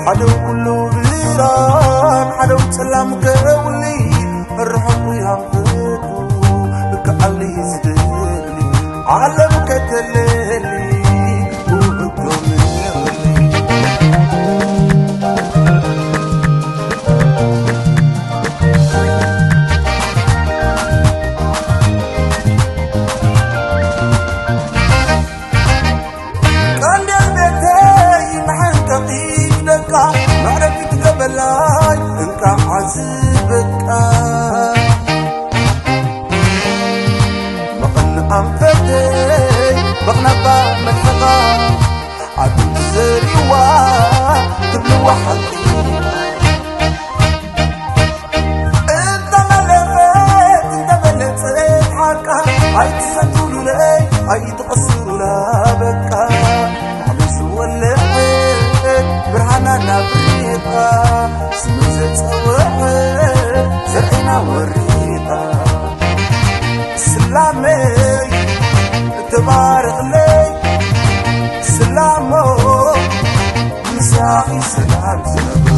ሓደው ኩሉ ብርሃን ሓደው ጸላም ከውሊ ርሑቕ ያንፍቱ ከኣሊ ዝደሊ ዓለም ከተለሊ ውእቶም ቀንዴል ቤተይ መሐንቀቒ ደቃ መዕረፊት ገበላይ እንቃዕ ዝበቃ መቐን ኣንፈተይ በቕናባ መልሕቓ ኣትም ትዘሪዋ ትብልዋ ሓቂ እንተመለኸት እንተመለጸት ሓቃ ኣይትሰቱሉለይ ኣይትቐስሩላ በቃ ዓለም ዝወለዐ ብርሃና ናብሪቓ ስሙ ዘጸወዐ ዘርዒና ወሪቓ ስላመይ ተባረኽለይ ስላሞ ምሳኺ ሰላም ዝነብሮ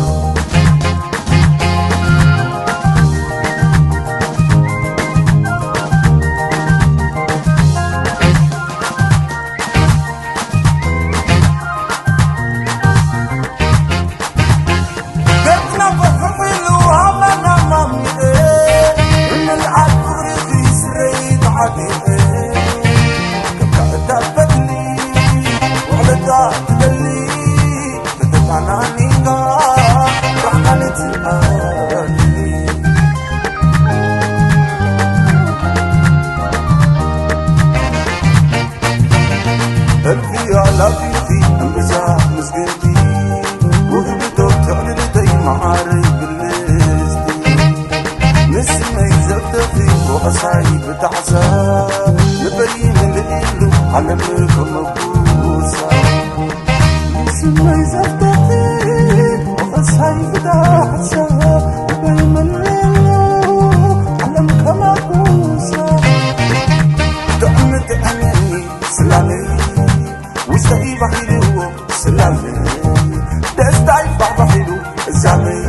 እልፊ ኣላፊኺ እምብዛ ምስግንቲ ውህብቶ ትዕድልተይ መዓረይ ብልስቲ ንስመይ ዘብተኺ ወቐሳይ ብታዕሳ ንበሪ ምልኢሉ ዓለም ከመጉሳ ንስመይ ዘብተኺ ወቐሳይ ብታዕሳ ንበሪ ምልኢሉ ዓለም ከመጉሳ ጥዕሚ ጥዕሚ ስላመይ ውሽጠይ ባሂልዎ ስላመይ ደስታይ ባባሂሉ እዛመይ